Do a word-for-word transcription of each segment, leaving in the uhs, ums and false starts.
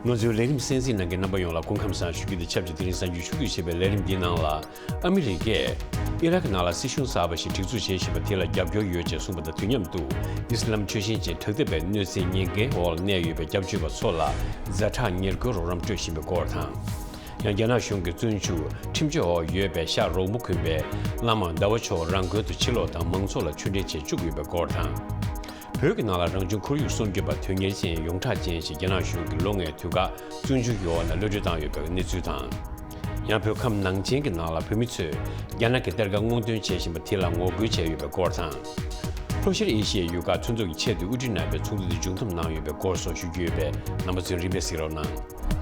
ང་ཚོའི་ལས་རིམ་གསན་གཟིགས་གནང་མཁན་རྣམ་པ་ཡོངས་ལ་སྐུ་ཁམས་བཟང་ཞུ་རྒྱུ་དང་ཆབས་ཅིག་དེ་རིང་གཟའ་མཇུག་ཆུ་ཚོད་བཞི་པའི་ལས་རིམ་འདིའི་ནང་ལ། ཨ་མི་རི་ཀས་ཨི་རག་གི་ནང་ལ་སྲིད་གཞུང་གསར་པ་ཞིག་སྒྲིག་འཛུགས་བྱེད་བཞིན་པ་དེ་ལ་རྒྱབ་སྐྱོར་ཡོད་ཅེས་གསུངས་པ་དང་དུས་མཉམ་དུ། ཨི་སི་ལམ་ཆོས་ཞེན་ཅན་དྲག་འཐབ་པའི་གནོད་འཚེའི་ཉེན་ཁའི་འོག་ལ་གནས་ཡོད་པའི་སྐྱབས་བཅོལ་བ་ཚོ་ལ་ཛ་དྲག་ཉེར་མཁོའི་རོགས་རམ་སྤྲོད་བཞིན་པའི་སྐོར་དང་། ཡང་རྒྱ་ནག་གཞུང་གིས་བཙོན་འཇུག་ཁྲིམས་གཅོད་འོག་ཡོད་པའི་ཤག་རོགས་མུ་གུན་པའི་བླ་མ་ཟླ་བ་མཆོག་རང་དགོན་དུ་ཕྱིར་ལོག་དང་མང་ཚོགས་ལ་ཆོས་འབྲེལ་བྱེད་བཅུག་ཡོད་པའི་སྐོར་དང་། བོད་ཀྱི་ནང་ལ་རང་བྱུང་ཁོར་ཡུག་སྲུང་སྐྱོབ་པ་དོན་གཉེར་ཅན་ཡོངས་གྲགས་ཅན་ཞིག་རྒྱ་ནག་གཞུང་གིས་ལོ་ལྔའི་དུས་བཀག་བཙོན་འཇུག་གི་འོག་ནས་གློད་གྲོལ་བཏང་ཡོད་པའི་གནས་ཚུལ་དང་། ཡང་བོད་ཁམས་ནང་ཆེན་གྱི་ནང་ལ་བོད་མི་ཚོས་རྒྱ་ནག་གི་གཏེར་ཁ་སྔོག་འདོན་བྱེད་བཞིན་པ་དེ་ལ་ངོ་རྒོལ་བྱས་ཡོད་པའི་སྐོར་དང་། ལྷོ་ཤར་ཨེ་ཤི་ཡའི་ཡུལ་ཁག་མཐུན་ཚོགས་ཀྱི་ཆེས་མཐོའི་དབུ་ཁྲིད་རྣམ་པའི་ཚོགས་འདུ་དེ་མཇུག་བསྡོམས་གནང་ཡོད་པའི་སྐོར་སོགས་ཞུ་རྒྱུ་ཡོད་པས། རྣམ་པ་ཚོས་རིམ་པས་གཟིགས་རོགས་གནང་།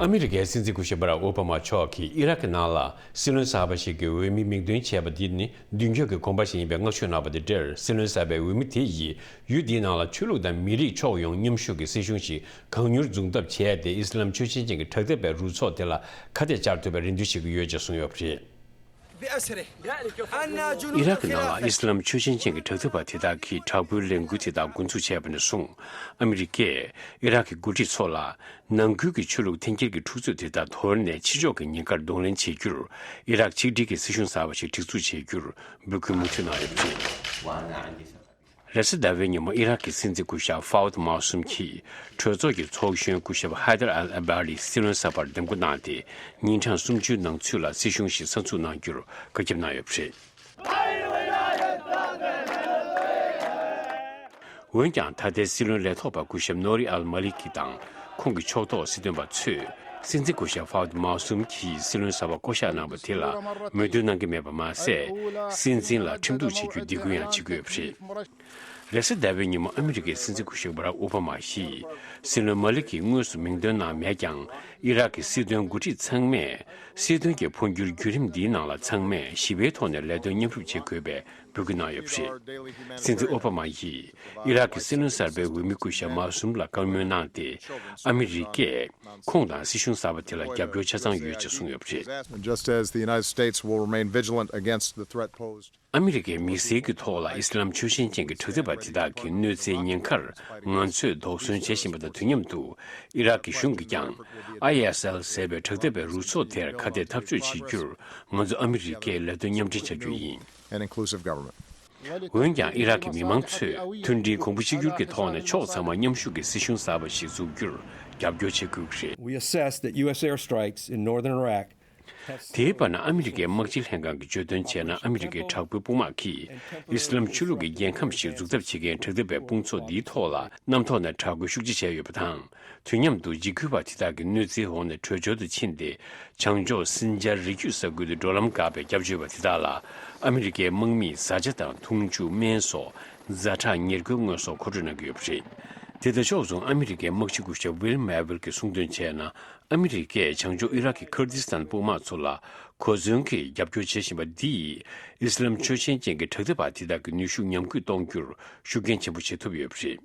ཨ་མི་རི་ཀའི་སྲིད་འཛིན་སྐུ་ཞབས་བྷ་རག་ཨོ་བྷ་མ་མཆོག་གིས་ཨི་རག་གི་ནང་ལ་སྲིད་བློན་གསར་པ་ཞིག་གི་འོས་མི་མིང་འདོན་བྱས་པ་འདི་ནི་མདུན་སྐྱོད་ཀྱི་གོམ་པ་ཞིག་ཡིན་པའི་བསྔགས་བརྗོད་གནང་བ་དེ་འབྲེལ། སྲིད་བློན་གསར་པའི་འོས་མི་དེ་ཡིས་ཡུལ་འདིའི་ནང་ལ་ཆོས་ལུགས་དང་མི་རིགས་ཕྱོགས་ཡོངས་མཉམ་ཞུགས་ཀྱི་སྲིད་གཞུང་ཞིག་གང་མྱུར་འཛུགས་ཐབས་བྱས་ཏེ། ཨི་སི་ལམ་ཆོས་ཞེན་ཅན་གྱི་དྲག་འཐབ་པའི་རུ་ཚོགས་དེ་ལ་ཁ་གཏད་བཅར་ཐུབ་པའི་རེ་འདུན་བྱེད་ཀྱི་ཡོད་ཅེས་གསུངས་ཡོད་པ་རེད། ཨི་རག་གི་ནང་ལ་ཨི་སི་ལམ་ཆོས་ཞེན་ཅན་གྱི་དྲག་འཐབ་པ་དེ་དག་གིས་དྲག་པོའི་ལས་འགུལ་དེ་དག་འགོ་འཛུགས་བྱས་པ་ནས་བཟུང་། ཨ་མི་རི་ཀས་ཨི་རག་གི་འགོ་ཁྲིད་ཚོ་ལ་ནང་ཁུལ་གྱི་ཆོས་ལུགས་འཐེན་འཁྱེར་གྱི་འཁྲུག་རྩོད་དེ་དག་དོར་ནས་ཕྱི་ཕྱོགས་ཀྱི་ཉེན་ཁར་གདོང་ལེན་བྱེད་རྒྱུར་ཨི་རག་ཆིག་སྒྲིལ་གྱི་སྲིད་གཞུང་གསར་པ་ཞིག་སྒྲིག་འཛུགས་བྱེད་རྒྱུར་འབོད་སྐུལ་མུ་མཐུད་གནང་ཡོད་པ་རེད། རེས་གཟའ་ཟླ་བའི་ཉིན་མོ་ཨི་རག་གི་སྲིད་འཛིན་སྐུ་ཞབས་ཧྥའུ་ཏི་མཱ་སུམ་གྱིས་གྲོས་ཚོགས་ཀྱི་ཚོགས་གཞོན་སྐུ་ཞབས་ཧའི་དར་ཨལ་ཨ་བྷ་རི་སྲིད་བློན་གསར་པར་འདེམས་བསྐོ་གནང་སྟེ། ཉིན་གྲངས་སུམ་ཅུའི་ནང་ཚུད་ལ་སྲིད་གཞུང་ཞིག་གསར་འཛུགས་གནང་རྒྱུར་བཀའ་ཁྱབ་གནང་ཡོད་པ་རེད། འོན་ཀྱང་། ད་ལྟའི་སྲིད་བློན་ལས་ཐོག་པ་སྐུ་ཞབས་ནོ་རི་ཨལ་མ་ལི་ཀི་དང་ཁོང་གི་ཕྱོགས་གཏོགས་སྲིད་དོན་པ་ཚོས་སྲིད་འཛིན་སྐུ་ཞབས་ཧྥའུ་ཏི་མཱ་སུམ་གྱིས་སྲིད་བློན་གསར་པ་བསྐོ་གཞག་གནང་བ་དེ་ལ་མོས་མཐུན་གནང་གི་མེད་པ་མ་ཟད། སྲིད་འཛིན་ལ་ཁྲིམས་གཏུག་བྱེད་རྒྱུའི་སྡིགས་སྐུལ་ཡང་བྱེད་ཀྱི་ཡོད་པ་རེད། རེས་གཟའ་ཟླ་བའི་ཉིན་མོ་ཨ་མི་རི་ཀའི་སྲིད་འཛིན་སྐུ་ཞབས་བྷ་རག་ཨོ་བྷ་མ་ཡིས་སྲིད་བློན་མ་ལི་ཀི་དངོས་སུ་མིང་འདོན་གནང་མེད་ཀྱང་། ཨི་རག་གི་སྲིད་དོན་འགོ་ཁྲིད་ཚང་མས་སྲིད་དོན་གྱི་འཕོ་འགྱུར་བརྒྱུད་རིམ་འདིའི་ནང་ལ་ཚང་མས་ཞི་བའི་ཐོག་ནས་ལས་དོན་མཉམ་རུབ་བྱེད་དགོས་པའི་འབོད་སྐུལ་གནང་ཡོད་པ་རེད། སྲིད་འཛིན་ཨོ་བྷ་མ་ཡིས་ཨི་རག་གི་སྲིད་བློན་གསར་པའི་འོས་མི་སྐུ་ཞབས་མཱ་སུམ་ལ་བཀའ་མོལ་གནང་སྟེ། ཨ་མི་རི་ཀས་ཁོང་དང་སྲིད་གཞུང་གསར་པ་དེ་ལ་རྒྱབ་སྐྱོར་ཆ་ཚང་ཡོད་ཅེས་གསུངས་ཡོད་པ་རེད། Just as the United States will remain vigilant against the threat posed. ཨ་མི་རི་ཀའི་མི་སེར་གྱི་ཐོག་ལ་ཨི་སི་ལམ་ཆོས་ཞེན་ཅན་གྱི་དྲག་འཐབ་པ་དེ་དག་གི་གནོད་འཚེའི་ཉེན་ཁར་ང་ཚོས་དོགས་ཟོན་བྱེད་བཞིན་པ་དང་དུས་མཉམ་དུ། ཨི་རག་གི་གཞུང་གིས་ཀྱང་ཨའི་ཨེས་ཨེལ་ཟེར་བའི་དྲག་འཐབ་པའི་རུ་ཚོགས་དེར་ཁ་གཏད་འཐབ་རྩོད་བྱེད་རྒྱུར་ང་ཚོ་ཨ་མི་རི་ཀས་ལས་དོན་མཉམ་འབྲེལ་བྱ་རྒྱུ་ཡིན། An inclusive government. འོན་ཀྱང་། ཨི་རག་གི་མི་མང་ཚོས་མཐུན་སྒྲིལ་གོང་བུ་གཅིག་གྱུར་གྱི་ཐོག་ནས་ཕྱོགས་ཚང་མ་མཉམ་ཞུགས་ཀྱི་སྲིད་གཞུང་གསར་པ་ཞིག་འཛུགས་རྒྱུར་རྒྱབ་སྐྱོར་བྱེད་དགོས་ཀྱི་རེད། We assess that U S airstrikes in northern Iraq དེའི་བར་ན། ཨ་མི་རི་ཀའི་དམག་སྤྱི་ལྷན་ཁང་གིས་བརྗོད་དོན་བྱས་ན། ཨ་མི་རི་ཀའི་དྲག་པོའི་དཔུང་དམག་གིས་ཨི་སི་ལམ་ཆོས་ལུགས་ཀྱི་རྒྱལ་ཁམས་ཤིག་འཛུགས་ཐབས་བྱེད་མཁན་དྲག་འཐབ་པའི་དཔུང་ཚོགས་འདིའི་ཐོག་ལ་གནམ་ཐོག་ནས་དྲག་རྒོལ་ཤུགས་ཆེ་བྱས་ཡོད་པ་དང་། དུས་མཉམ་དུ་འཇིགས་སྐུལ་བ་དེ་དག་གི་གནོད་འཚེའི་འོག་ནས་བྲོས་བྱོལ་དུ་ཕྱིན་ཏེ། བྱང་ཕྱོགས་སིན་ཇར་རི་རྒྱུད་ས་ཁུལ་དུ་འགྲོ་ལམ་བཀག་པའི་སྐྱབས་བཅོལ་བ་དེ་དག་ལ་ཨ་མི་རི་ཀའི་དམག་མིས་བཟའ་བཅའ་དང་འཐུང་ཆུ། སྨན་སོགས་ཛ་དྲག་ཉེར་མཁོའི་དངོས་ཟོག་མཁོ་སྤྲོད་གནང་གི་ཡོད་པ་རེད། དེ་དང་ཕྱོགས་མཚུངས། ཨ་མི་རི་ཀའི་དམག་སྤྱི་སྐུ་ཞབས་ཝིལ་མེ་ཝིལ་གྱིས་གསུངས་དོན་བྱས་ན། ཨ་མི་རི་ཀས་བྱང་ཕྱོགས་ཨི་རག་གི་ཁུར་དིས་ཐན་དཔུང་དམག་ཚོ་ལ་གོ་མཚོན་གྱིས་རྒྱབ་སྐྱོར་བྱེད་བཞིན་པ་འདིས་ཨི་སི་ལམ་ཆོས་ཞེན་ཅན་གྱི་དྲག་འཐབ་པ་དེ་དག་གི་ནུས་ཤུགས་ཉམས་རྒུད་གཏོང་རྒྱུར་ཤུགས་རྐྱེན་ཆེན་པོ་བྱེད་ཐུབ་ཡོད་པ་རེད།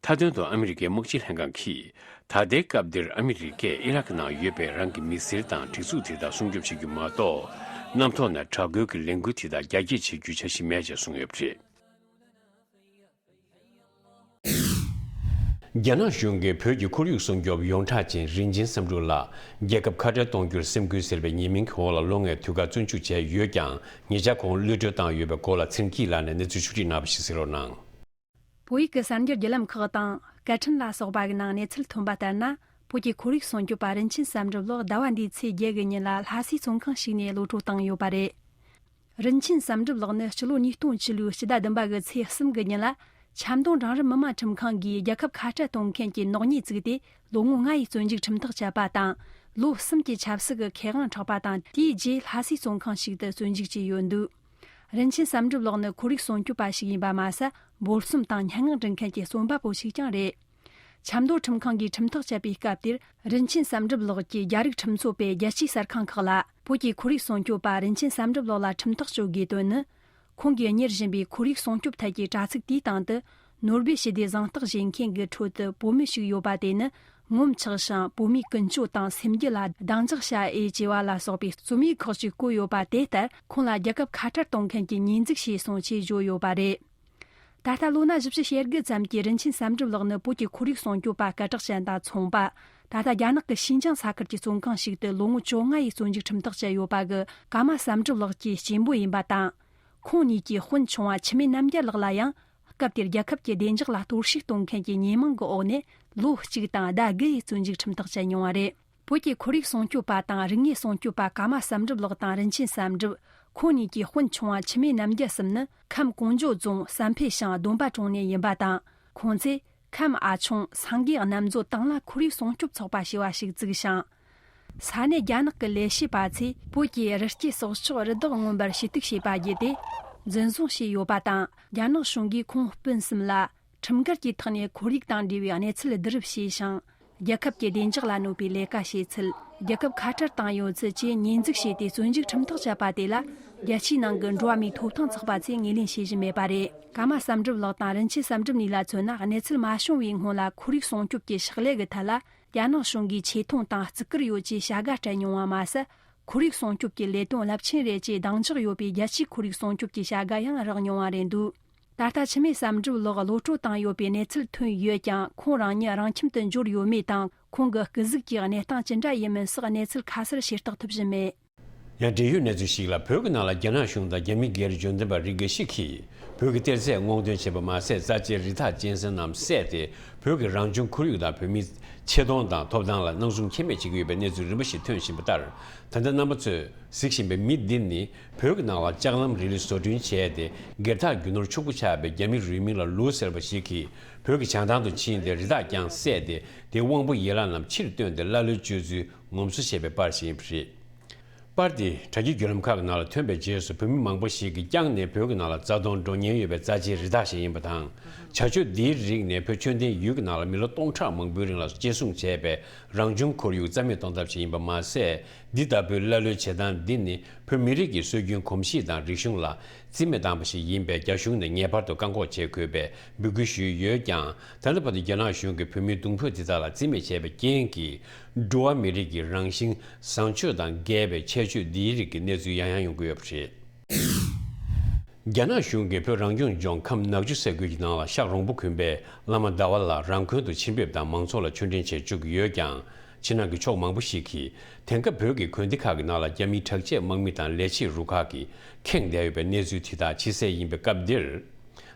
མཐའ་དོན་དུ་ཨ་མི་རི་ཀའི་དམག་སྤྱི་ལྷན་ཁང་གིས། ད་ལྟའི་སྐབས་འདིར་ཨ་མི་རི་ཀས་ཨི་རག་གི་ནང་ཡོད་པའི་རང་གི་མི་སེར་དང་སྒྲིག་འཛུགས་དེ་དག་སྲུང་སྐྱོབ་བྱེད་རྒྱུ་མ་གཏོགས། གནམ་ཐོག་ནས་དྲག་རྒོལ་གྱི་ལས་འགུལ་དེ་དག་རྒྱ་སྐྱེད་བྱེད་རྒྱུའི་འཆར་གཞི་མེད་ཅེས་གསུངས་ཡོད་པ་རེད། རྒྱ་ནག་གཞུང་གིས་བོད་ཀྱི་ཁོར་ཡུག་སྲུང་སྐྱོབ་ཡོངས་གྲགས་ཅན་རིན་ཆེན་བསམ་གྲུབ་ལགས་རྒྱལ་ཁབ་ཁ་བྲལ་གཏོང་རྒྱུར་སེམས་འགུལ་ཟེར་བའི་ཉེས་མིང་གི་འོག་ལ་ལོ་ལྔའི་དུས་བཀག་བཙོན་འཇུག་བྱས་ཡོད་ཀྱང་། ཉེ་ཆར་ཁོང་གློད་གྲོལ་བཏང་ཡོད་པའི་སྐོར་ལ་ཚེ་རིང་སྐྱིད་ལགས་ནས་གནས་ཚུལ་ཕྱོགས་སྒྲིག་གནང་བ་ཞིག་གསན་རོགས་གནང་། བོད་ཡིག་གི་གསར་འགྱུར་བརྒྱུད་ལམ་ཁག་དང་། སྐད་འཕྲིན་ལ་སོགས་པ་གི་ནང་གནས་ཚུལ་ཐོན་པ་ལྟར་ན། བོད་ཀྱི་ཁོར་ཡུག་སྲུང་སྐྱོབ་པ་རིན་ཆེན་བསམ་གྲུབ་ལགས་ཟླ་བ་འདིའི་ཚེས་བརྒྱད་གི་ཉིན་ལ་ལྷ་སའི་བཙོན་ཁང་ཞིག་ནས་གློད་གྲོལ་བཏང་ཡོད་པ་རེད། རིན་ཆེན་བསམ་གྲུབ་ལགས་ནི་སྤྱི་ལོ་ཉིས་སྟོང་བཅུ་ལོའི་སྤྱི་ཟླ་བདུན་པ་གི་ཚེས་གསུམ་གི་ཉིན་ལ། ཆབ་མདོ་འབྲིང་རིམ་མི་དམངས་ཁྲིམས་ཁང་གིས་རྒྱལ་ཁབ་ཁ་བྲལ་གཏོང་མཁན་གྱི་ནག་ཉེས་བཙུགས་ཏེ། ལོ་ངོ་ལྔ་ཡི་བཙོན་འཇུག་ཁྲིམས་ཐག་བཅད་པ་དང་། ལོ་གསུམ་གྱི་ཆབ་སྲིད་ཀྱི་ཁེ་དབང་འཕྲོག་པ་དང་། དེའི་རྗེས་ལྷ་སའི་བཙོན་ཁང་ཞིག་ཏུ་བཙོན་འཇུག་བྱས་ཡོད་འདུག་རིན་ཆེན་བསམ་གྲུབ་ལགས་ནི་ཁོར་ཡུག་སྲུང་སྐྱོབ་པ་ཞིག་ཡིན་པ་མ་ཟད། འབོལ་གསུམ་དང་སྙན་ངག་འབྲི་མཁན་གྱི་རྩོམ་པ་པོ་ཞིག་ཀྱང་རེད། ཆབ་མདོ་ཁྲིམས་ཁང་གིས་ཁྲིམས་ཐག་བཅད་པའི་སྐབས་དེར། རིན་ཆེན་བསམ་གྲུབ་ལགས་ཀྱིས་རྒྱ་རིགས་ཁྲིམས་རྩོད་པའི་རྒྱལ་སྤྱིའི་གསར་ཁང་ཁག་ལ། བོད་ཀྱི་ཁོར་ཡུག་སྲུང་སྐྱོབ་པ་རིན་ཆེན་བསམ་གྲུབ་ལགས་ལ་ཁྲིམས་ཐག་གཅོད་དགོས་དོན་ནི། ཁོང་གིས་གཉེར་བཞིན་པའི་ཁོར་ཡུག་སྲུང་སྐྱོབ་ཐད་ཀྱི་དྲ་ཚིགས་དེའི་སྟེང་དུ། ནོར་སྦས་ཞི་བདེའི་གཟེངས་རྟགས་བཞེས་མཁན་གྱི་ཁྲོད་དུ་བོད་མི་ཞིག་ཡོད་པ་དེ་ནི། ངོམ་ཆགས་ཤིང་བོད་མིའི་ཀུན་སྤྱོད་དང་སེམས་རྒྱུད་ལ་རྡང་འཇགས་བྱ་འོས་ཅེས་པ་ལ་སོགས་པའི་རྩོམ་ཡིག་ཁག་ཅིག་བཀོད་ཡོད་པ་དེ་ལྟར། ཁོང་ལ་རྒྱལ་ཁབ་ཁ་བྲལ་གཏོང་མཁན་གྱི་ཉེས་འཛུགས་བྱས་སོང་ཅེས་བརྗོད་ཡོད་པ་རེད། ད་ལྟ་ལོ་ན་བཞི་བཅུ་ཞེ་དགུ་ཙམ་གྱི་རིན་ཆེན་བསམ་འགྲུབ་ལགས་ནི་བོད་ཀྱི་ཁོར་ཡུག་སྲུང་སྐྱོབ་པ་སྐད་གྲགས་ཅན་དང་མཚུངས་པ། ད་ལྟ་རྒྱ་ནག་གི་ཤིན་ཅང་ས་ཁུལ་གྱི་བཙོན་ཁང་ཞིག་ཏུ་ལོ་ངོ་བཅོ་ལྔ་ཡི་བཙོན་འཇུག་ཁྲིམས་ཐག་བཅད་ཡོད་པ་གི་ཀརྨ་བསམ་འགྲུབ་ལགས་ཀྱི་གཅེན་པོ་ཡིན་པ་དང་། ཁོང་གཉིས་ཀྱི་སྤུན་ཆུང་བ་འཆི་མེད་རྣམ་རྒྱལ་ལགས་ལ་ཡང་། སྐབས་དེར་རྒྱལ་ཁབ་ཀྱི་བདེ་འཇགས་ལ་གཏོར་བཤིག་གཏོང་མཁན་གྱི་ཉེས་མིང་གི་འོག་ནས་ལོ་གཅིག་དང་ཟླ་དགུ་ཡི་བཙོན་འཇུག་ཁྲིམས་ཐག་བཅད་མྱོང་བ་རེད། བོད་ཀྱི་ཁོར་ཡུག་སྲུང་སྐྱོབ་པ་དང་རིག་གནས་སྲུང་སྐྱོབ་པ་ཀརྨ་བསམ་འགྲུབ་ལགས་དང་རིན་ཆེན་བསམ་འགྲུབ། ཁོང་གཉིས་ཀྱི་སྤུན་ཆུང་བ་འཆི་མེད་རྣམ་རྒྱལ་གསུམ་ནི་ཁམས་ཀོང་ཇོ་རྫོང་བསམ་འཕེལ་ཤང་སྡོམ་པ་གྲོང་ནས་ཡིན་པ་དང་། ཁོང་ཚོས་ཁམས་ཨ་ཆུང་སངས་རྒྱས་རྣམ་མཛོད་དང་ལ་ཁོར་ཡུག་སྲུང་སྐྱོབ་ཚོགས་པ་ཞེས་པ་ཞིག་བཙུགས་ཤིང་། ས་གནས་རྒྱ་ནག་གི་ལས་བྱེད་པ་ཚོས་བོད་ཀྱི་རི་སྐྱེས་སྲོག་ཆགས་རི་དྭགས་མངོན་པར་ཞུ་གཏུག་བྱས་པ་བརྒྱུད་དེ་འཛིན་བཟུང་བྱས་ཡོད་པ་དང་། རྒྱ་ནག་གཞུང་གིས་ཁོང་སྤུན་གསུམ་ལ་ཁྲིམས་འགལ་གྱི་ཐོག་ནས་ཁོར་ཡུག་དང་འབྲེལ་བའི་གནས་ཚུལ་བསྡུ་རུབ་བྱས་ཤིང་། རྒྱལ་ཁབ་ཀྱི་བདེ་འཇགས་ལ་གནོད་པའི་ལས་ཀ་བྱས་ཚུལ། རྒྱལ་ཁབ་ཁ་བྲལ་བཏང་ཡོད་ཚུལ་བཅས་ཉེས་འཛུགས་བྱས་ཏེ་བཙོན་འཇུག་ཁྲིམས་ཐག་བཅད་པ་དེ་ལ། རྒྱལ་སྤྱིའི་ནང་གི་འགྲོ་བ་མིའི་ཐོབ་ཐང་ཚོགས་པ་ཚོས་ངོས་ལེན་བྱེད་བཞིན་མེད་པ་རེད། ཀརྨ་བསམ་འགྲུབ་ལགས་དང་རིན་ཆེན་བསམ་འགྲུབ་གཉིས་ལ་མཚོན་ན། གནས་ཚུལ་མ་བྱུང་བའི་སྔོན་ལ་ཁོར་ཡུག་སྲུང་སྐྱོབ་ཀྱི་ཕྱག་ལས་ཀྱི་ཐད་ལ་རྒྱ་ནག་གཞུང་གིས་ཆེ་མཐོང་དང་བརྩི་བཀུར་ཡོད་ཅེས་བྱ་དགའ་སྤྲད་མྱོང་བ་མ་ཟད། ཁོར་ཡུག་སྲུང་སྐྱོབ་ཀྱི་ལས་དོན་རླབས་ཆེན་རེད་ཅེས་གདེང་འཇོག་ཡོད་པའི་རྒྱལ་སྤྱིའི་ཁོར་ཡུག་སྲུང་སྐྱོབ་ཀྱི་བྱ་དགའ་ཡང་རག་མྱོང་བ་རེད་འདུག་ད་ལྟ་འཆི་མེད་བསམ་འགྲུབ་ལགས་གློད་བཀྲོལ་བཏང་ཡོད་པའི་གནས་ཚུལ་ཐོན་ཡོད་ཀྱང་། ཁོང་རང་ཉིད་རང་ཁྱིམ་དུ་འབྱོར་ཡོད་མེད་དང་། ཁོང་གི་སྐུ་གཟུགས་ཀྱི་གནས་སྟངས་ཅི་འདྲ་ཡིན་མིན་སོགས་གནས་ཚུལ་ཁ་གསལ་ཤེས་རྟོགས་ཐུབ་བཞིན་མེད། ཡང་འབྲེལ་ཡོད་གནས་ཚུལ་ཞིག་ལ། བོད་ཀྱི་ནང་ལ་རྒྱ་ནག་གཞུང་དང་རྒྱ་མི་སྒེར་འབྱོར་ལྡན་པ་རིགས་འགའ་ཞིག་གིས་བོད་ཀྱི་གཏེར་རྫས་སྔོག་འདོན་བྱས་པ་མ་ཟད། རྩ་ཆེའི་རི་དྭགས་གཅན་གཟན་རྣམས་བསད་དེ། བོད་ཀྱི་རང་བྱུང་ཁོར་ཡུག་དང་བོད་མིའི་ཆེ་མཐོང་དང་ཐོབ་ཐང་ལ་སྣང་ཞུམ་ཁྱད་མེད་བྱེད་ཀྱི་ཡོད་པའི་གནས་ཚུལ་རིམ་པ་ཞིག་ཐོན་བཞིན་པ་ལྟར། ད་ལྟ་རྣམ་པ་ཚོས་གཟིགས་བཞིན་པའི་མི་འདི་ནི། བོད་ཀྱི་ནང་ལ་ལྕགས་ལམ་རི་ལི་བཟོ་སྐྲུན་བྱས་ཏེ། སྒེར་བདག་རྒྱུ་ནོར་ཕྱུག་པོ་ཆགས་པའི་རྒྱ་མི་རུས་མིང་ལ་ལུའུ་ཟེར་བ་ཞིག་གིས། བོད་ཀྱི་བྱང་ཐང་དུ་ཕྱིན་ཏེ། རི་དྭགས་ཀྱང་བསད་དེ། དེའི་དབང་པོ་ཡན་ལག་རྣམས་ཕྱིར་བཏོན་ཏེ། ཀླ་ཀློའི་སྤྱོད་ཚུལ་ངོམ་སོ་བྱས་པའི་པར་ཞིག་ཡིན་པ་རེད། པར་དེ་དྲ་རྒྱའི་བརྒྱུད་ལམ་ཁག་གི་ནང་ལ་ཐོན་པའི་རྗེས་སུ། བོད་མི་མང་པོ་ཞིག་གིས་བཀྱགས་ནས་བོད་ཀྱི་ནང་ལ་རྩ་དོན་འགྲོ་ཉེན་ཡོད་པའི་རྩ་ཆེའི་རི་དྭགས་ཤིག་ཡིན་པ་དང་། བྱ་སྤྱོད་འདིའི་རིགས་ནི། བོད་ཆོས་ལྡན་ཡུལ་གྱི་ནང་ལ་མི་ལོ་སྟོང་ཕྲག་མང་པོའི་རིང་ལ་གཅེས་སྲུང་བྱས་པའི་རང་བྱུང་ཁོར་ཡུག་རྩ་མེད་གཏོང་ཐབས་ཤིག་ཡིན་པ་མ་ཟད། འདི་ལྟ་བུའི་ཀླ་ཀློའི་བྱེད་སྟངས་འདི་ནི། བོད་མི་རིགས་ཀྱི་སྲོལ་རྒྱུན་གོམས་གཤིས་དང་རིག་གཞུང་ལ་རྩིས་མེད་བཏང་པ་ཞིག་ཡིན་པས། རྒྱ་གཞུང་ནས་ངེས་པར་དུ་བཀག་འགོག་བྱེད་དགོས་པའི་འབོད་སྐུལ་ཞུས་ཡོད་ཀྱང་། ད་ལྟ་བར་དུ་རྒྱ་ནག་གཞུང་གིས་བོད་མིའི་གདུང་འབོད་དེ་དག་ལ་རྩིས་མེད་བྱས་པའི་རྐྱེན་གྱིས། འགྲོ་བ་མི་རིགས་ཀྱི་རང་བཞིན་བཟང་སྤྱོད་དང་འགལ་བའི་ཁྱད་ཆོས་འདིའི་རིགས་ཀྱི་གནས་ཚུལ་ཡང་ཡང་ཡོང་གི་ཡོད་པ་རེད། རྒྱ་ནག་གཞུང་གིས་བོད་རང་སྐྱོང་ལྗོངས་ཁམས་ནག་ཆུ་ས་ཁུལ་གྱི་ནང་ལ། ཤག་རོང་པོ་དགོན་པའི་བླ་མ་ཟླ་བ་ལགས་རང་དགོན་དུ་ཕྱིར་ཕེབས་དང་། མང་ཚོགས་ལ་ཆོས་འབྲེལ་བྱེད་བཅུག་གི་ཡོད་ཀྱང་། ཕྱི་ནང་གི་ཕྱོགས་མང་པོ་ཞིག་གིས། དེང་སྐབས་བོད་ཀྱི་དགོན་སྡེ་ཁག་གི་ནང་ལ་རྒྱ་མིའི་དྲག་ཆས་དམག་མི་དང་ལས་བྱེད་རུ་ཁག་གིས་ཁེངས་བསྡད་ཡོད་པའི་གནས་ཚུལ་དེ་དག་ཇེ་གསལ་ཡིན་པའི་སྐབས་འདིར།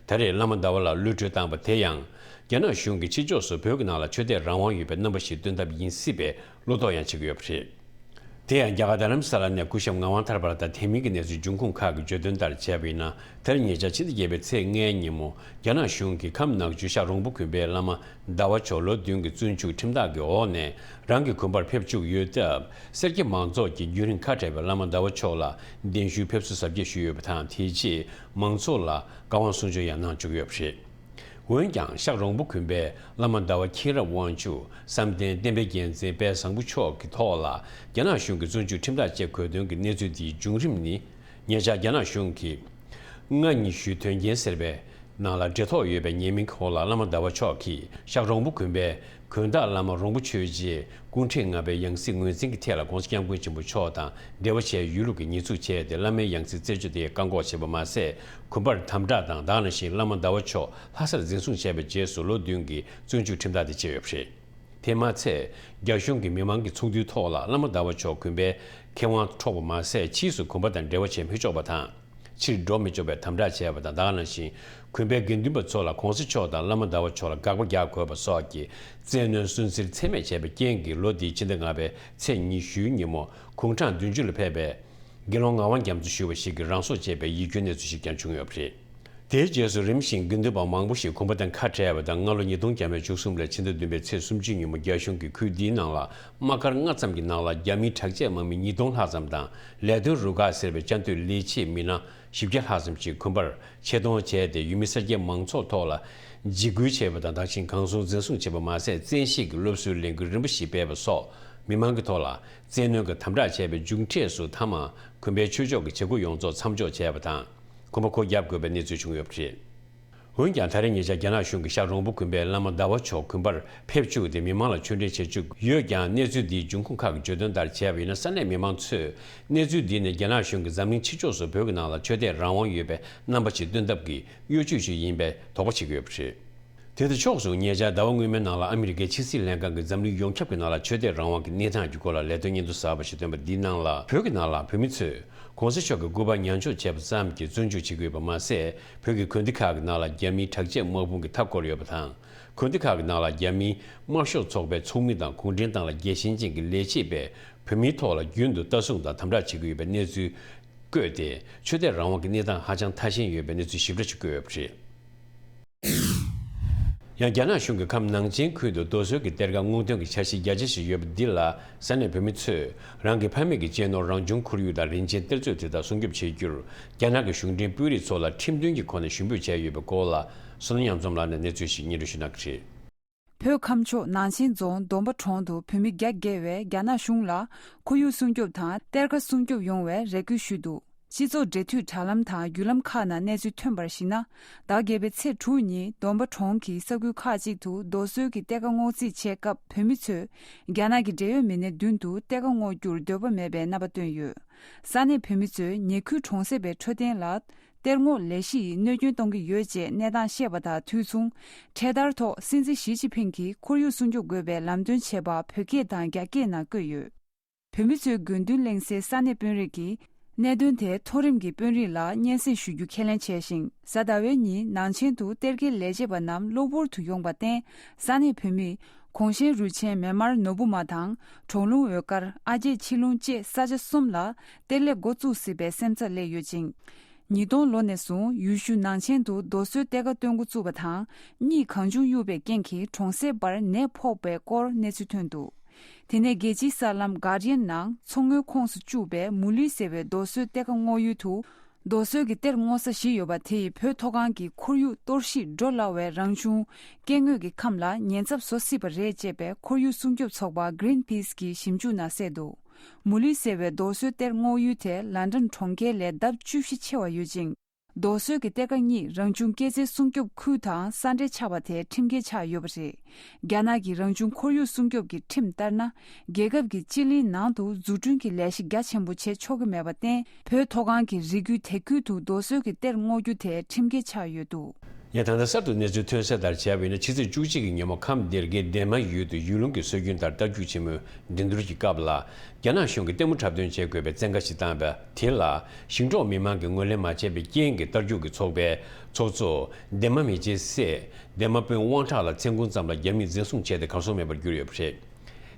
ད་རེས་བླ་མ་ཟླ་བ་ལགས་གློད་བཀྲོལ་བཏང་པ་དེ་ཡང་། རྒྱ་ནག་གཞུང་གིས་ཕྱི་ཕྱོགས་སུ་བོད་ཀྱི་ནང་ལ་ཆོས་དད་རང་དབང་ཡོད་པའི་རྣམ་པ་ཞིག་སྟོན་ཐབས་ཡིན་སྲིད་པའི་བློ་དོགས་ཡང་བྱེད་ཀྱི་ཡོད་པ་རེད། དེ་ཡང་རྒྱ་གར་རྡ་རམ་ས་ལ་ནས་སྐུ་ཞབས་ངག་དབང་ཐར་པ་ལགས་དང་དེ་མིན་གྱི་གནས་ཚུལ་འབྱུང་ཁུངས་ཁག་གིས་བརྗོད་དོན་ལྟར་བྱས་པ་ཡིན་ན། དེ་རིང་ཉེ་ཆར་ཕྱི་ཟླ་བརྒྱད་པའི་ཚེས་ལྔའི་ཉིན་མོ། རྒྱ་ནག་གཞུང་གིས་ཁམས་ནག་ཆུ་ཤག་རོང་པོ་དགོན་པའི་བླ་མ་ཟླ་བ་མཆོག་ལོ་བདུན་གྱི་བཙོན་འཇུག་ཁྲིམས་ཐག་གི་འོག་ནས་རང་གི་དགོན་པར་ཕེབས་བཅུག་ཡོད་སྟབས། སེར་སྐྱ་མང་ཚོགས་ཀྱིས་རྒྱུན་རིང་ཁ་བྲལ་བའི་བླ་མ་ཟླ་བ་མཆོག་ལ་གདན་ཞུའི་ཕེབས་བསུ་གཟབ་རྒྱས་ཞུས་ཡོད་པ་དང་། དེའི་རྗེས་མང་ཚོགས་ལ་བཀའ་དབང་གསུང་ཆོས་ཡང་གནང་བཅུག་ཡོད་པ་རེད། འོན་ཀྱང་། ཤག་རོང་པོ་དགོན་པའི་བླ་མ་ཟླ་བ་མཁྱེན་རབ་དབང་ཕྱུག་བསམ་གཏན་བསྟན་པའི་རྒྱལ་མཚན་དཔལ་བཟང་པོ་མཆོག་གི་ཐོག་ལ་རྒྱ་ནག་གཞུང་གིས་བཙོན་འཇུག་ཁྲིམས་ཐག་བཅད་དགོས་དོན་གྱི་གནས་ཚུལ་འདིའི་བྱུང་རིམ་ནི། ཉེ་ཆར་རྒྱ་ནག་གཞུང་གིས་ལྔ་ཉི་ཤུའི་དོན་རྐྱེན་ཟེར་བའི་ནང་ལ་འབྲེལ་ཐོགས་ཡོད་པའི་ཉེས་མིང་འོག་ལ་བླ་མ་ཟླ་བ་མཆོག་གིས་ཤག་རོང་པོ་དགོན་པའི་དགོན་བདག་བླ་མ་རོང་པོ་ཆོས་རྗེའི་སྐུ་ཕྲེང་ལྔ་པའི་ཡང་སྲིད་ངོས་འཛིན་གྱི་ཐད་ལ་༸གོང་ས་༸སྐྱབས་མགོན་ཆེན་པོ་མཆོག་དང་འབྲེལ་བ་བྱས་ཡོད་ལུགས་ཀྱི་ཉེས་འཛུགས་བྱས་ཏེ། བླ་མའི་ཡང་སྲིད་རྩད་གཅོད་དེ་བཀག་འགོག་བྱས་པ་མ་ཟད། དགོན་པར་དམ་དྲག་དང་། དེ་ནང་བཞིན་བླ་མ་ཟླ་བ་མཆོག་ལྷ་སར་འཛིན་བཟུང་བྱས་པའི་རྗེས་སུ་ལོ་བདུན་གྱི་བཙོན་འཇུག་ཁྲིམས་ཐག་དེ་བཅད་ཡོད་པ་རེད། དེ་མ་ཚད། རྒྱ་གཞུང་གིས་མི་མང་གི་ཚོགས་འདུའི་ཐོག་ལ་བླ་མ་ཟླ་བ་མཆོག་དགོན་པའི་མཁས་དབང་འཕྲོག་པ་མ་ཟད། ཕྱིས་སུ་དགོན་པ་དང་འབྲེལ་བ་བྱེད་མི་ཆོག་པ་དང་། ཕྱིར་འགྲོ་མི་ཆོག་པའི་དམ་དྲག་བྱས་པ་དང་། དེ་ནང་བཞིན་དགོན་པའི་དགེ་འདུན་པ་ཚོ་ལ་༸གོང་ས་མཆོག་དང་བླ་མ་ཟླ་བ་མཆོག་ལ་དགག་པ་རྒྱག་དགོས་པ་སོགས་ཀྱི་བཙན་གནོན་སུན་གཙེར་ཚད་མེད་བྱས་པའི་རྐྱེན་གྱིས། ལོ་འདིའི་ཕྱི་ཟླ་ལྔ་པའི་ཚེས་ཉི་ཤུའི་ཉིན་མོ། གུང་གྲངས་བདུན་ཅུ་ལ་ཕེབས་པའི་དགེ་སློང་ངག་དབང་རྒྱ་མཚོ་ཞུ་བ་ཞིག་གིས་རང་སྲོག་བཅད་པའི་ཡིད་སྐྱོའི་གནས་ཚུལ་ཞིག་ཀྱང་བྱུང་ཡོད་པ་རེད། དེའི་རྗེས་སུ་རིམ་བཞིན་དགེ་འདུན་པ་མང་པོ་ཞིག་དགོན་པ་དང་ཁ་བྲལ་བ་དང་། སྔ་ལོ་ཉིས་སྟོང་བརྒྱ་མེད་བཅུ་གསུམ་ལོའི་ཕྱི་ཟླ་བདུན་པའི་ཚེས་སུམ་ཅུའི་ཉིན་མོ། རྒྱ་གཞུང་གིས་ཁུལ་འདིའི་ནང་ལ་དམག་སྒར་ལྔ་ཙམ་གྱི་ནང་ལ་རྒྱ་མིའི་དྲག་ཆས་དམག་མི་ཉིས་སྟོང་ལྷག་ཙམ་དང་། ལས་དོན་རུ་ཁག་ཟེར་བའི་བཅའ་སྡོད་ལས་བྱེད་མི་སྣ་བཞི་བརྒྱ་ལྷག་ཙམ་ཞིག་དགོན་པར་ཆེད་གཏོང་བྱས་ཏེ། ཡུལ་མི་སེར་སྐྱའི་མང་ཚོགས་ཐོག་ལ་འཇིགས་སྐུལ་བྱས་པ་དང་། དེ་བཞིན་གང་བྱུང་འཛིན་བཟུང་བྱས་པ་མ་ཟད། བཙན་ཤེད་ཀྱིས་སློབ་གསོའི་ལས་འགུལ་རིམ་པ་ཞིག་སྤེལ་བ་སོགས། མི་མང་གི་ཐོག་ལ་བཙན་གནོན་གྱི་དམ་དྲག་བྱས་པའི་མཇུག་འབྲས་སུ། མཐའ་མ་དགོན་པའི་ཆོས་ཕྱོགས་ཀྱི་བྱེད་སྒོ་ཡོངས་རྫོགས་མཚམས་འཇོག་བྱས་པ་དང་། དགོན་པ་སྒོ་བརྒྱབ་དགོས་པའི་གནས་ཚུལ་བྱུང་ཡོད་པ་རེད། འོན་ཀྱང་ད་རེས་ཉེ་ཆར་རྒྱ་ནག་གཞུང་གིས་ཤར་རོང་པོ་དགོན་པའི་བླ་མ་ཟླ་བ་མཆོག་དགོན་པར་ཕེབས་བཅུག་སྟེ་མི་མང་ལ་ཆོས་འབྲེལ་བྱེད་བཅུག་ཡོད་ཀྱང་། གནས་ཚུལ་འདིའི་འབྱུང་ཁུངས་ཁག་གི་བརྗོད་དོན་ལྟར་བྱས་པ་ཡིན་ན། ས་གནས་མི་མང་ཚོས་གནས་ཚུལ་འདི་ནི་རྒྱ་ནག་གཞུང་གིས་འཛམ་གླིང་ཕྱི་ཕྱོགས་སུ་བོད་ཀྱི་ནང་ལ་ཆོས་དད་རང་དབང་ཡོད་པའི་རྣམ་པ་ཞིག་སྟོན་ཐབས་ཀྱི་གཡོ་ཇུས་ཤིག་ཡིན་པའི་དོགས་པ་བྱེད་ཀྱི་ཡོད་པ་རེད། དེ་དང་ཕྱོགས་སུ། ཉེ་ཆར་ཟླ་བ་སྔོན་མའི་ནང་ལ་ཨ་མི་རི་ཀའི་ཕྱི་སྲིད་ལྷན་ཁང་གིས་འཛམ་གླིང་ཡོངས་ཁྱབ་ཀྱི་ནང་ལ་ཆོས་དད་རང་དབང་གི་གནས་སྟངས་ཀྱི་སྐོར་ལ་ལས་དོན་སྙན་ཐོ་གསར་པ་ཞིག་བཏོན་པ་འདིའི་ནང་ལ། བོད་ཀྱི་ནང་ལ་བོད་མི་ཚོས་གོང་ས་མཆོག་གི་སྐུ་པར་ཉར་འཇོག་བྱས་པ་ཙམ་གྱིས་བཙོན་འཇུག་བྱེད་ཀྱི་ཡོད་པ་མ་ཟད། བོད་ཀྱི་དགོན་སྡེ་ཁག་གི་ནང་ལ་རྒྱ་མིའི་དྲག་ཆས་དམག་དཔུང་གིས་མཐའ་བསྐོར་ཡོད་པ་དང་། དགོན་སྡེ་ཁག་གི་ནང་ལ་རྒྱ་མིའི་དམར་ཤོག་ཚོགས་པའི་ཚོགས་མི་དང་གུང་ཁྲན་ཏང་ལ་རྒྱལ་ཞེན་ཅན་གྱི་ལས་བྱེད་པས་བོད་མིའི་ཐོག་ལ་རྒྱུན་དུ་ལྟ་སྲུང་དང་དམ་དྲག་བྱེད་ཀྱི་ཡོད་པའི་གནས་ཚུལ་བཀོད་དེ། ཆོས་དད་རང་དབང་གི་གནས་སྟངས་ཧ་ཅང་ཐ་ཞན་ཡོད་པའི་གནས་ཚུལ་ཞིབ་ཕྲ་ཞིག་བཀོད་ཡོད་པ་རེད། ཡང་རྒྱ་ནག་གཞུང་གིས་ཁམས་ནང་ཆེན་ཁུལ་དུ་རྡོ་སོལ་གྱི་གཏེར་ཁ་སྔོག་འདོན་གྱི་འཆར་གཞི་རྒྱ་ཆེ་ཞིག་ཡོད་པ་འདི་ལ། ས་གནས་བོད་མི་ཚོས་རང་གི་ཕ་མེས་ཀྱི་གཅེས་ནོར་རང་བྱུང་ཁོར་ཡུག་དང་རིན་ཆེན་གཏེར་མཛོད་དེ་དག་སྲུང་སྐྱོབ་བྱེད་རྒྱུར། རྒྱ་ནག་གི་གཞུང་འབྲེལ་དཔོན་རིགས་ཚོ་ལ་ཁྲིམས་མཐུན་གྱི་སྒོ་ནས་ཞུ་འབོད་བྱས་ཡོད་པའི་སྐོར་ལ། བསོད་ནམས་དབྱངས་འཛོམས་ལགས་ནས་གནས་ཚུལ་ཞིག་སྙན་སྒྲོན་ཞུ་གནང་གི་རེད། བོད་ཁམས་ཕྱོགས་ནང་ཆེན་རྫོང་སྡོམ་པ་གྲོང་དུ་བོད་མི་བརྒྱ་བརྒལ་བས་རྒྱ་ནག་གཞུང་ལ་ཁོར་ཡུག་སྲུང་སྐྱོབ་དང་གཏེར་ཁ་སྲུང་སྐྱོབ་ཡོང་བའི་རེ་སྐུལ་ཞུས་འདུག་སྤྱི་ཚོགས་འབྲེལ་མཐུད་དྲ་ལམ་དང་བརྒྱུད་ལམ་ཁག་ནང་གནས་ཚུལ་ཐོན་པར་གཞིགས་ན། ཟླ་བརྒྱད་པའི་ཚེས་དྲུག་ཉིན་སྡོམ་པ་གྲོང་གི་ས་ཁུལ་ཁག་ཅིག་ཏུ་རྡོ་སོལ་གྱི་གཏེར་ཁ་སྔོག་རྩིས་བྱེད་སྐབས། བོད་མི་ཚོས་རྒྱ་ནག་གི་འབྲེལ་ཡོད་མི་སྣའི་མདུན་དུ་གཏེར་ཁ་སྔོག་རྒྱུར་འདོད་པ་མེད་པའི་རྣམ་པ་བཏོན་ཡོད། ས་གནས་བོད་མི་ཚོས་ཉེ་ཁུལ་གྲོང་གསེབ་པའི་འཕྲོད་བསྟེན་ལ་གཏེར་སྔོག་ལས་གཞི་ཡིས་གནོད་སྐྱོན་གཏོང་གི་ཡོད་ཅེས་གནས་སྟངས་བཤད་པ་དང་དུས་མཚུངས། འཕྲེད་དར་ཐོག་སྲིད་འཛིན་ཞི་ཅིན་ཕིང་གིས་ཁོར་ཡུག་སྲུང་སྐྱོབ་དགོས་པའི་ལམ་སྟོན་བྱས་པ་བོད་སྐད་དང་རྒྱ་སྐད་ནང་བཀོད་ཡོད། བོད་མི་ཚོའི་དགོས་འདུན་གླེང་སའི་ས་གནས་དཔོན་རིགས་ཀྱིས་གནད་དོན་དེ་མཐོ་རིམ་གྱི་དཔོན་རིགས་ལ་སྙན་སེང་ཞུ་རྒྱུ་ཁས་ལེན་བྱས་ཤིང་། གཟའ་ཟླ་བའི་ཉིན་ནང་ཆེན་དུ་གཏེར་ཁའི་ལས་བྱེད་པ་རྣམས་གློ་བུར་དུ་ཡོང་པར་བརྟེན། ས་གནས་བོད་མིས་གོང་ཞེང་རུས་ཆེན་མེ་མར་ནོར་བུ་མ་དང་གྲོག་ལུང་འོད་དཀར། ཨ་རྒྱས་ཆི་ལུང་བཅས་ས་ཆ་གསུམ་ལ་གཏེར་ལས་འགོ་བཙུགས་སྲིད་པའི་སེམས་འཚབ་སླེབས་ཡོད་ཅིང་། ཉིས་སྟོང་ལོ་ནས་བཟུང་ཡུལ་ཤུལ་ནང་ཆེན་དུ་རྡོ་སོལ་གཏེར་ཁ་བཏོན་འགོ་བཙུགས་པ་དང་། གཉིད་གང་བྱུང་གཡུག་པའི་རྐྱེན་གྱིས་གྲོང་གསེབ་བར་ནད་ཕོག་པའི་སྐོར་གནས་ཚུལ་ཐོན་འདུག་དེ་ནས་རྒྱལ་སྤྱིའི་གསར་ལམ་Guardian་ནང་མཚོ་སྔོན་ཁོངས་སུ་བཅུག་པའི་མུ་ལི་ཟེར་བའི་རྡོ་སོལ་གཏེར་ཁ་སྔོག་ཡུལ་དུ། རྡོ་སོལ་གྱི་གཏེར་སྔོག་ས་བཞི་ཡོད་པ་དེ་ཡིས་བོད་མཐོ་སྒང་གི་ཁོར་ཡུག་གཏོར་བཤིག་འགྲོ་སླ་བའི་རང་བྱུང་སྐྱེ་དངོས་ཀྱི་ཁམས་ལ་ཉེན་ཚབས་བཟོ་སྲིད་པ་རེད་ཅེས་པའི་ཁོར་ཡུག་སྲུང་སྐྱོབ་ཚོགས་པ་Greenpeace་གྱི་ཞིབ་འཇུག་ནང་གསལ་འདུག་མུ་ལི་ཟེར་བའི་རྡོ་སོལ་གཏེར་སྔོག་ཡུལ་དེ་ལན་ཀྲན་གྲོང་ཁྱེར་ལས་ལྡབ་བཅུ་བཞི་ཆེ་བ་ཡོད་ཅིང་། རྡོ་སོལ་གྱི་གཏེར་ཁ་གཉིས་རང་བྱུང་སྐྱེད་ཚལ་སྲུང་སྐྱོབ་ཁུལ་དང་ས་འབྲེལ་ཆགས་པ་དེ་ཁྲིམས་འགལ་ཆགས་ཡོད་པ་རེད། རྒྱ་ནག་གི་རང་བྱུང་ཁོར་ཡུག་སྲུང་སྐྱོབ་ཀྱི་ཁྲིམས་ལྟར་ན། རྒྱལ་ཁབ་ཀྱི་སྤྱི་གླིང་ནང་དུ་འཛུགས་སྐྲུན་གྱི་ལས་གཞི་རྒྱ་ཆེན་པོ་བྱེད་ཆོག་གི་མེད་པར་བརྟེན། བོད་མཐོ་སྒང་གི་རི་ཁུལ་དེ་ཁུལ་དུ་རྡོ་སོལ་གྱི་གཏེར་སྔོག་རྒྱུ་དེ་ཁྲིམས་འགལ་ཆགས་ཡོད་འདུག་ཡང་ད་ལྟ་གསར་དུ་གནས་ཚུལ་ཐོན་གསལ་ལྟར་བྱས་པ་ཡིན་ན། ཕྱི་ཚེས་བཅུ་གཅིག་གི་ཉིན་མོ་ཁམས་སྡེ་དགེ་འདན་མ་ཡུལ་དུ་ཡུལ་ལུང་གི་སྲོལ་རྒྱུན་ལྟར་རྟ་རྒྱུག་ཆེན་མོའི་འགྲན་བསྡུར་གྱི་སྐབས་ལ། རྒྱ་ནག་གཞུང་གིས་ལྟད་མོ་འཁྲབ་སྟོན་བྱེད་དགོས་པའི་བཙན་བཀའ་ཞིག་བཏང་བ་དེ་ལ། ཞིང་འབྲོག་མི་མང་གིས་ངོས་ལེན་མ་བྱས་པའི་རྐྱེན་གྱིས། རྟ་རྒྱུག་གི་ཚོགས་པའི་ཚོགས་གཙོ་འདན་མ་མེ་ལྕེ་སྲས་འདན་མ་དཔོན་དབང་གྲགས་ལགས་མཚན་གུང་ཙམ་ལ་རྒྱ་མིས་འཛིན་བཟུང་བྱས་ཏེ་གར་སོང་མེད་པར་གྱུར་ཡོད་པ་རེད།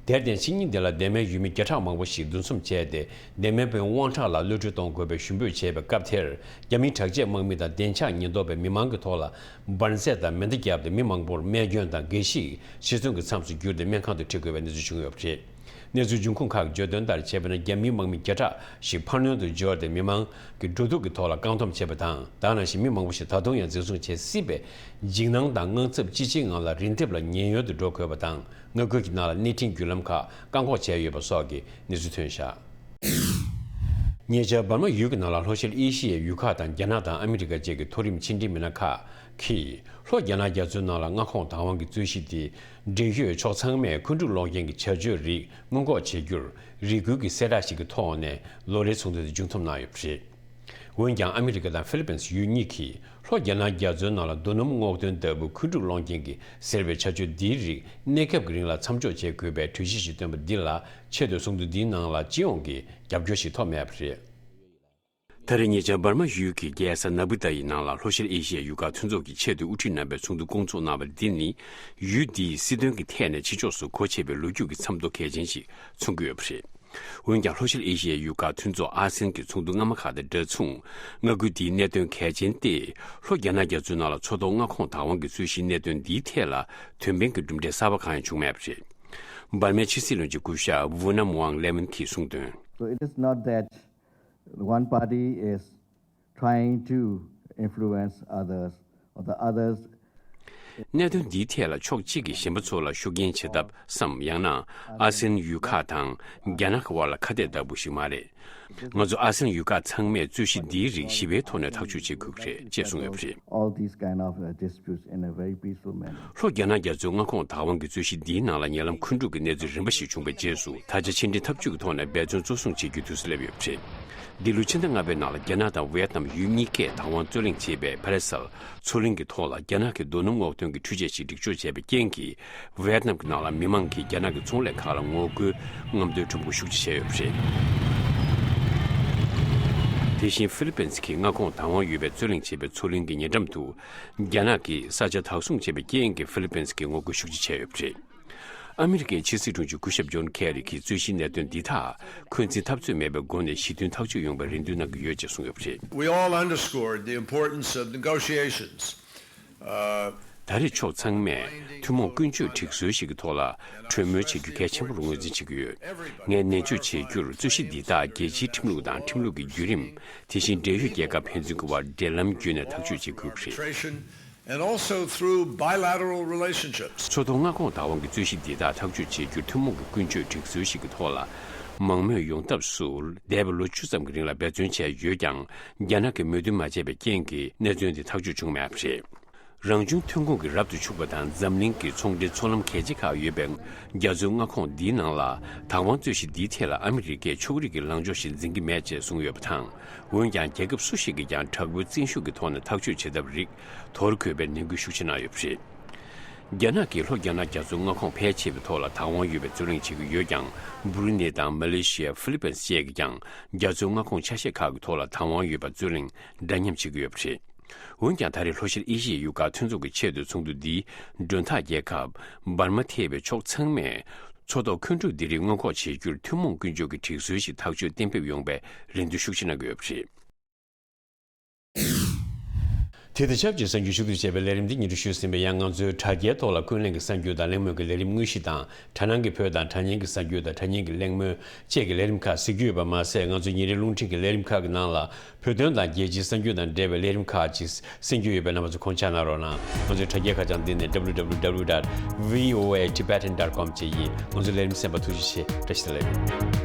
དེར་བརྟེན། ཕྱི་ཉིན་འདི་ལ་འདན་མའི་ཡུལ་མི་བརྒྱ་ཕྲག་མང་པོ་ཞིག་འདུ་འཛོམས་བྱས་ཏེ། འདན་མའི་དཔོན་དབང་གྲགས་ལ་གློད་བཀྲོལ་གཏོང་དགོས་པའི་ཞུ་འབོད་བྱས་པའི་སྐབས་དེར། རྒྱ་མིའི་དྲག་ཆས་དམག་མི་དང་བདེ་འཇགས་ཉེན་རྟོག་པས་མི་མང་གི་ཐོག་ལ་འབར་རྫས་དང་མེ་མདའ་བརྒྱབ་སྟེ། མི་མང་པོར་རྨས་སྐྱོན་དང་། འགའ་ཞིག་ཤི་གསོན་གྱི་མཚམས་སུ་གྱུར་ཏེ། སྨན་ཁང་དུ་ཁྲིད་དགོས་པའི་གནས་ཚུལ་བྱུང་ཡོད་པ་རེད། གནས་ཚུལ་འབྱུང་ཁུངས་ཁག་གིས་བརྗོད་དོན་ལྟར་བྱས་པ་ན། རྒྱ་མིའི་དམག་མི་བརྒྱ་ཕྲག་ཞིག་འཕར་སྣོན་དུ་འབྱོར་ཏེ། མི་མང་གི་འགྲོ་འདུག་གི་ཐོག་ལ་བཀག་སྡོམ་བྱས་པ་དང་། ད་ག་ནང་བཞིན་མི་མང་པོ་ཞིག་ད་དུང་ཡང་འཛིན་བཟུང་བྱེད་སྲིད་པས། འཇིགས་སྣང་དང་དངངས་འཚབ་ཅི་ཆེའི་ངང་ལ་རིན་ཐེབས་ལ་ཉེན་གཡོལ་དུ་འགྲོ་དགོས་པ་དང་། མངའ་ཁུལ་གྱི་ནང་ལ་གནས་འཕྲིན་བརྒྱུད་ལམ་ཁག་བཀག་འགོག་བྱས་ཡོད་པ་སོགས་ཀྱི་གནས་ཚུལ་ཐོན་བཞག་ཉེ་ཆར་འབར་མ་ཡུལ་གྱི་ནང་ལ་ལྷོ་ཤར་ཨེ་ཤི་ཡའི་ཡུལ་ཁག་དང་། རྒྱ་ནག་དང་ཨ་མི་རི་ཀ་བཅས་ཀྱི་མཐོ་རིམ་ཕྱི་འབྲེལ་མི་སྣ་ཁག་གིས། ལྷོ་རྒྱ་ནག་རྒྱ་མཚོའི་ནང་ལ་མངའ་ཁོངས་བདག་དབང་གི་རྩོད་གཞི་དེ་འབྲེལ་ཡོད་ཕྱོགས་ཚང་མས་མཁོ་སྒྲུབ་སློང་མཁན་གྱི་བྱ་སྤྱོད་རིགས་སྔོན་འགོག་བྱེད་རྒྱུར། རེ་སྐུལ་གྱི་གསལ་བསྒྲགས་ཤིག་གི་ཐོག་ནས་ལོ་རེའི་ཚོགས་འདུ་དེ་མཇུག་བསྡོམས་གནང་ཡོད་པ་རེད། འོན་ཀྱང་། ཨ་མི་རི་ཀ་དང་ཧྥི་ལི་པིན་ཡུལ་གཉིས་ཀྱིས་ལྷོ་རྒྱ་ནག་རྒྱ་མཚོའི་ནང་ལ་རྡོ་སྣུམ་སྔོག་འདོན་ལྟ་བུ་མཁོ་སྒྲུབ་སློང་མཁན་གྱི་ཟེར་བའི་བྱ་སྤྱོད་འདིའི་རིགས་གནས་སྐབས་ཀྱི་རིང་ལ་མཚམས་འཇོག་བྱེད་དགོས་པའི་གྲོས་གཞི་ཞིག་བཏོན་པ་འདི་ལ། ཆེད་དུ་ཚོགས་འདུ་འདིའི་ནང་ལ་སྤྱི་ཡོངས་ཀྱི་རྒྱབ་སྐྱོར་ཞིག་ཐོབ་མེད་པ་རེད། ད་རེས་ཉེ་ཆར་འབར་མ་ཡུལ་གྱི་རྒྱལ་ས་ནཱ་བུ་ཏཱ་ཡི་ནང་ལ་ལྷོ་ཤར་ཨེ་ཤི་ཡའི་ཡུལ་ཁག་མཐུན་ཚོགས་ཀྱི་ཆེད་དུ་དབུ་ཁྲིད་རྣམ་པའི་ཚོགས་འདུ་བསྐོང་ཚོགས་གནང་བ་འདི་ནི། ཡུལ་འདིའི་སྲིད་དོན་གྱི་ཐད་ནས་ཕྱི་ཕྱོགས་སུ་སྒོ་ཕྱེ་བའི་ལོ་རྒྱུས་ཀྱི་མཚམས་ཐོ་གལ་ཆེན་ཞིག་མཚོན་གྱི་ཡོད་པ་རེད། འོན་ཀྱང་། ལྷོ་ཤར་ཨེ་ཤི་ཡའི་ཡུལ་ཁག་མཐུན་ཚོགས་ཨ་སེན་གྱི་ཚོགས་འདུ་སྔ་མ་ཁག་དང་འདྲ་མཚུངས། མངའ་ཁུལ་འདིའི་གནད་དོན་གལ་ཆེན་ཏེ། ལྷོ་རྒྱ་ནག་རྒྱ་མཚོའི་ནང་ལ་མཚོ་ཐོག་མངའ་ཁོངས་བདག་དབང་གི་རྩོད་གཞིའི་གནད་དོན་འདིའི་ཐད་ལ། དོན་ཕན་གྱི་གྲུབ་འབྲས་གསར་པ་གང་ཡང་བྱུང་མེད་པ་རེད། འབར་མའི་ཕྱི་སྲིད་བློན་ཆེན་སྐུ་ཞབས་ཝུ་ནམ་ཝང་ལེ་མོན་གྱིས་གསུངས་དོན། So it is not that one party is trying to influence others or the others གནད་དོན་འདིའི་ཐད་ལ་ཕྱོགས་གཅིག་གིས་གཞན་པ་ཚོ་ལ་ཤུགས་རྐྱེན་བྱེད་ཐབས་སམ། ཡང་ན་ཨ་སེན་ཡུལ་ཁག་དང་རྒྱ་ནག་གི་དབར་ལ་ཁ་གཏད་ལྟ་བུ་ཞིག་མ་རེད། ང་ཚོ་ཨ་སེན་ཡུལ་ཁག་ཚང་མས་རྩོད་གཞི་འདིའི་རིགས་ཞི་བའི་ཐོག་ནས་ཐག་གཅོད་བྱེད་དགོས་ཀྱི་རེད་ཅེས་གསུངས་ཡོད་པ་རེད། All these kind of uh, disputes in a very peaceful manner. ལྷོ་རྒྱ་ནག་རྒྱ་མཚོའི་མངའ་ཁོངས་བདག་དབང་གི་རྩོད་གཞི་འདིའི་ནང་ལ་ཉེ་ལམ་འཁོན་འཁྲུག་གི་གནས་ཚུལ་རིམ་པ་ཞིག་བྱུང་བའི་རྗེས་སུ། ད་ཆ་ཕྱི་འབྲེལ་འཐབ་ཇུས་ཀྱི་ཐོག་ནས་འབད་བརྩོན་གཙོ་བཟུང་བྱེད་རྒྱུའི་དུས་སུ་སླེབས་ཡོད་པ་རེད། འདི་ལོའི་ཕྱི་ཟླ་ལྔ་པའི་ནང་ལ་རྒྱ་ནག་དང་ཝི་ཡེད་ནམ་ཡུལ་གཉིས་ཀས་བདག་དབང་རྩོད་གླེང་བྱས་པའི་ཕ་རེ་སལ་མཚོ་གླིང་གི་ཐོག་ལ་རྒྱ་ནག་གི་རྡོ་སྣུམ་འོག་ཐོན་གྱི་འཕྲུལ་ཆས་ཤིག་སྒྲིག་སྦྱོར་བྱས་པའི་རྐྱེན་གྱིས། ཝི་ཡེད་ནམ་གྱི་ནང་ལ་མི་མང་གིས་རྒྱ་ནག་གི་ཚོང་ལས་ཁག་ལ་ངོ་རྒོལ་རྔམ་སྟོན་ཁྲོམ་སྐོར་ཤུགས་ཆེ་བྱས་ཡོད་པ་རེད། དེ་བཞིན་ཧྥི་ལི་པིན་གྱི་མངའ་ཁོངས་བདག་དབང་ཡོད་པའི་རྩོད་གླེང་བྱས་པའི་མཚོ་གླིང་གི་ཉེ་འགྲམ་དུ། རྒྱ་ནག་གིས་ས་ཆ་བདག་བཟུང་བྱས་པའི་རྐྱེན་གྱིས་ཧྥི་ལི་པིན་གྱིས་ངོ་རྒོལ་ཤུགས་ཆེ་བྱས་ཡོད་པ་རེད། ཨ་མི་རི་ཀའི་ཕྱི་སྲིད་དྲུང་ཆེ་སྐུ་ཞབས་ཇོན་ཁེ་རི་གྱིས་རྩོད་གཞིའི་གནད་དོན་འདི་དག་འཁོན་འཛིན་འཐབ་རྩོད་མེད་པའི་སྒོ་ནས་ཞི་མཐུན་ཐག་གཅོད་ཡོང་བའི་རེ་འདུན་གནང་གི་ཡོད་ཅེས་གསུངས་ཡོད་པ་རེད། We all underscored the importance of negotiations. ད་རེས་ཕྱོགས་ཚང་མས་ཐུན་མོང་ཀུན་སྤྱོད་སྒྲིག་སྲོལ་ཞིག་གི་ཐོག་ལ་གྲོས་མོལ་བྱེད་རྒྱུ་གལ་ཆེན་པོར་ངོས་འཛིན་བྱེད་ཀྱི་ཡོད། ངས་ནན་བརྗོད་བྱེད་རྒྱུར། རྩོད་གཞི་འདི་དག་རྒྱལ་སྤྱིའི་ཁྲིམས་ལུགས་དང་ཁྲིམས་ལུགས་ཀྱི་བརྒྱུད་རིམ། དེ་བཞིན་འབྲེལ་ཡོད་རྒྱལ་ཁབ་ཕན་ཚུན་གྱི་དབར་འབྲེལ་ལམ་བརྒྱུད་ནས་ཐག་གཅོད་བྱེད་དགོས་ཀྱི་རེད། And also through bilateral relationships. མཚོ་ཐོག་མངའ་ཁོངས་བདག་དབང་གི་རྩོད་གཞི་འདི་དག་ཐག་གཅོད་བྱེད་རྒྱུར་ཐུན་མོང་གི་ཀུན་སྤྱོད་སྒྲིག་སྲོལ་ཞིག་གི་ཐོག་ལ་མང་མོས་ཡོང་ཐབས་སུ། འདས་པའི་ལོ་བཅུ་ཙམ་གྱི་རིང་ལ་འབད་བརྩོན་བྱས་ཡོད་ཀྱང་། རྒྱ་ནག་གིས་མོས་མཐུན་མ་བྱས་པའི་རྐྱེན་གྱིས་གནད་དོན་འདི་ཐག་གཅོད་བྱུང་མེད་པ་རེད། རང་བྱུང་ཐོན་ཁུངས་ཀྱིས་རབ་ཏུ་ཕྱུག་པ་དང་འཛམ་གླིང་གི་ཚོང་འབྲེལ་མཚོ་ལམ་གལ་ཆེ་ཁག་ཡོད་པའི་རྒྱ་མཚོའི་མངའ་ཁོངས་འདིའི་ནང་ལ། བདག་དབང་རྩོད་གཞི་འདིའི་ཐད་ལ་ཨ་མི་རི་ཀས་ཕྱོགས་རིས་ཀྱི་ལངས་ཕྱོགས་ཤིག་འཛིན་གྱི་མེད་ཅེས་གསུངས་ཡོད་པ་དང་། འོན་ཀྱང་། རྒྱལ་ཁབ་སུ་ཞིག་གིས་ཀྱང་དྲག་པོའི་བཙན་ཤུགས་ཀྱི་ཐོག་ནས་ཐག་གཅོད་བྱེད་ཐབས་རིགས་དོར་དགོས་པའི་ནན་སྐུལ་ཤུགས་ཆེ་གནང་ཡོད་པ་རེད། རྒྱ་ནག་གིས་ལྷོ་རྒྱ་ནག་རྒྱ་མཚོའི་མངའ་ཁོངས་ཕལ་ཆེ་བའི་ཐོག་ལ་བདག་དབང་ཡོད་པའི་རྩོད་གླེང་བྱེད་ཀྱི་ཡོད་ཀྱང་། འབུ་རུ་ནེ་དང་མ་ལེ་ཤི་ཡ། ཧྥི་ལི་པིན་བཅས་ཀྱིས་ཀྱང་རྒྱ་མཚོའི་མངའ་ཁོངས་ཆ་ཤས་ཁག་གི་ཐོག་ལ་བདག་དབང་ཡོད་པར་རྩོད་གླེང་འདྲ་མཉམ་བྱེད་ཀྱི་ཡོད་པ་རེད། འོན་ཀྱང་། ད་རེས་ལྷོ་ཤར་ཨེ་ཤི་ཡའི་ཡུལ་ཁག་མཐུན་ཚོགས་ཀྱི་ཆེས་མཐོའི་ཚོགས་འདུ་འདིའི་མགྲོན་བདག་རྒྱལ་ཁབ་འབར་མ་ཐེ་བའི་ཕྱོགས་ཚང་མས། མཚོ་ཐོག་འཁོན་འཁྲུག་འདི་རིགས་སྔོན་འགོག་བྱེད་རྒྱུར་ཐུན་མོང་ཀུན་སྤྱོད་ཀྱི་སྒྲིག་སྲོལ་ཞིག་ཐག་གཅོད་གཏན་འབེབས་ཡོང་བའི་རེ་འདུན་ཤུགས་ཆེ་གནང་གི་ཡོད་པ་རེད། དེ་དང་ཆབས་ཅིག་གསར་འགྱུར་ཞུ་གཏུག་བྱས་པའི་ལས་རིམ་འདི་ཉིན་རེ་ཞུས་ཟིན་པས། ཡང་ང་ཚོའི་དྲ་རྒྱའི་ཐོག་ལ་ཀུན་གླེང་གི་གསར་འགྱུར་དང་གླེང་མོལ་གྱི་ལས་རིམ་དངོས་གཞི་དང་། དྲ་སྣང་གི་བོད་དང་དྲ་བརྙན་གྱི་གསར་འགྱུར་དང་དྲ་བརྙན་གྱི་གླེང་མོལ་བཅས་ཀྱི་ལས་རིམ་ཁག་གཟིགས་རྒྱུ་ཡོད་པ་མ་ཟད། ང་ཚོའི་ཉིན་རེའི་རླུང་འཕྲིན་གྱི་ལས་རིམ་ཁག་གི་ནང་ལ་བོད་དོན་དང་རྒྱལ་སྤྱིའི་གསར་འགྱུར་དང་འབྲེལ་བའི་ལས་རིམ་ཁག་ཅིག་གསན་རྒྱུ་ཡོད་པས། རྣམ་པ་ཚོ་དགོངས་འཇགས་གནང་རོགས་གནང་། ང་ཚོའི་དྲ་རྒྱའི་ཁ་བྱང་འདི་ནི་W W W dot V O A Tibetan dot com བཅས་ཡིན། ང་ཚོའི་ལས་རིམ་གསན་པར་ཐུགས་རྗེ་ཆེ། བཀྲ་ཤིས་བདེ་ལེགས།